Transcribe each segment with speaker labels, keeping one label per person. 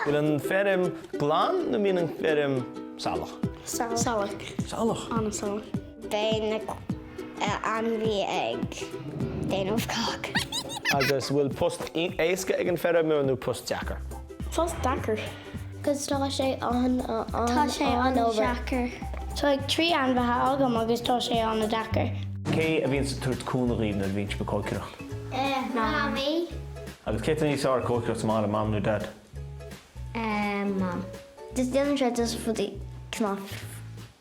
Speaker 1: Bhfuil an feirm glan nó mbíonn an feirm salach?
Speaker 2: Salach.
Speaker 1: Salach?
Speaker 2: An-salach.
Speaker 3: Beidh na ainmhí ag déanamh cac.
Speaker 1: Agus bhfuil post éasca ag an feirmeoir nó post deacair?
Speaker 2: Post deacair.
Speaker 4: Cos tá sé an
Speaker 2: Tá sé an-deacair. Tá 3 ainmhithe agam agus tá sé an-deacair.
Speaker 1: Cé a bhíonns ag tabhairt cúnamh dhaoibh nuair a bhíonn sibh ag cócaireacht?
Speaker 3: Mamaí.
Speaker 1: Agus cé atá níos fearr ag cócaireacht sa mbaile, Mam nó Dad?
Speaker 3: Mam. Just déanann sé just rudaí cineál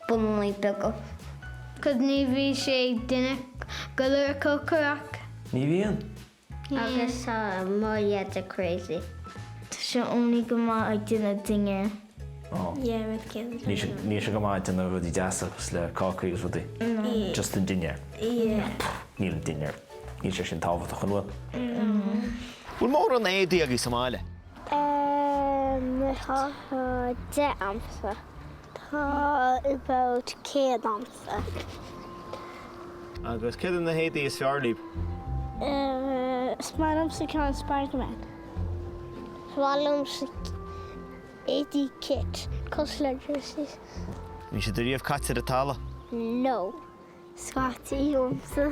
Speaker 3: bunnaí beaga.
Speaker 4: Cos ní bhí sé ag déanamh go leor cócaireacht.
Speaker 1: Ní bhíonn?
Speaker 3: Agus tá mo Dheaide crazy.
Speaker 4: Tá sé only go maith ag déanamh dinnéar.
Speaker 1: Oh.
Speaker 2: Yeah, rud céanna.
Speaker 1: Níl sé níl sé go maith ag déanamh rudaí deasa cosúil le cácaí agus rudaí.
Speaker 2: No.
Speaker 1: Just an dinnéar.
Speaker 2: Yeah.
Speaker 1: Níl an dinnéar. Níl sé sin tábhachtach, an bhfuil? No. Bhfuil mórán éadaí agaibh sa mbaile?
Speaker 2: Ehm, tá 10 a'msa. Tá about 100 a'msa.
Speaker 1: Agus céard iad na héadaí is fearr libh?
Speaker 2: Is maith liomsa ceann Spiderman.
Speaker 3: Is maith liomsa éadaí Kit,
Speaker 2: cosúil le jerseys.
Speaker 1: Bhí siad ariamh caite ar an talamh?
Speaker 2: No. Scaití liomsa.